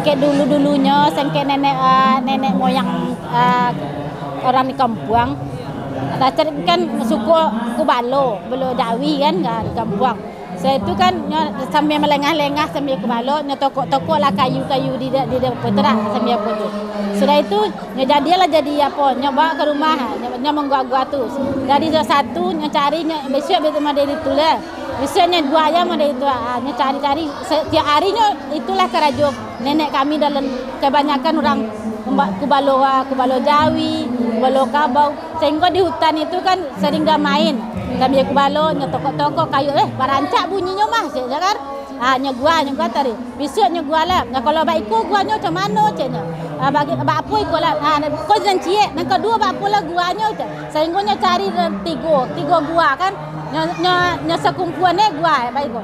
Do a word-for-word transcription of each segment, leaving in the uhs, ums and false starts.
Kek dulu-dulunyo, sangkek nenek, ah, nenek moyang, ah, orang di kampuang, Racak kan suko kubalo, balo jawi kan, ka, di kampuang. Sudah itu kan, nyo sambia malengah-lengah, sambia kubalo, nyo tokok-tokok lah kayu-kayu di, di, di, apo tu dak, sambia apo tu. Sudah itu, nyo jadilah jadi apo, nyo bawa ka rumah, nyo, nyo manggua-gua tu. Jadi, nyo satu, nyo cari, nyo bisuak, bisuak model itu lah. Bisuak nyo gua aja model itu, ah, nyo cari-cari, satiok hari nyo itulah karajo. Nenek kami dalam, kabanyakan urang kumba-, kubalo, ah, kubalo jawi, kubalo kabau. Sahinggo di hutan itu kan sering bamain. Sambia kubalo, nyo tokok-tokok kayu, eh, barancak bunyinyo mah, ceknyo kan. Ah, nyo gua, nyo gua tadi. Bisuak nyo gua lah. Nah, kalau bak iko guanyo macam mano, ceknyo. Ah, bak, bak apo iko lah. Ah, ko nan ciek, nan kaduo bak apo lah guanyo, cek. Sahinggo nyo cari tigo, tigo gua kan. Nyo, nyo, nyo sakumpuan eh gua, eh, bak iko.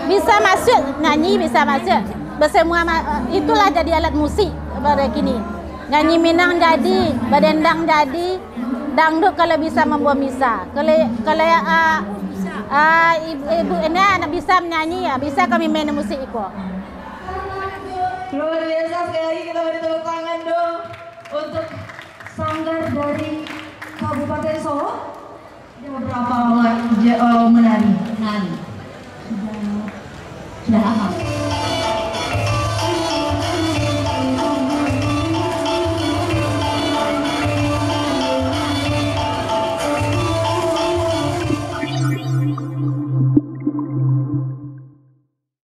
Bisa masuak nyanyi, bisa masuak. Basamua ma-, itulah jadi alat musik pada kini. Nyanyi Minang jadi, badendang jadi, dangdut kalau bisa mambawa misa. Kalau, kalau, ah, ah, ibu, ibu ini anak bisa menyanyi, ya, bisa kami main musik iko. Luar biasa, sekali lagi kita beri tepuk tangan dong untuk sanggar dari Kabupaten Solok. Sudah berapa lama ja-, eh, menari? Menari. Sudah, sudah lama.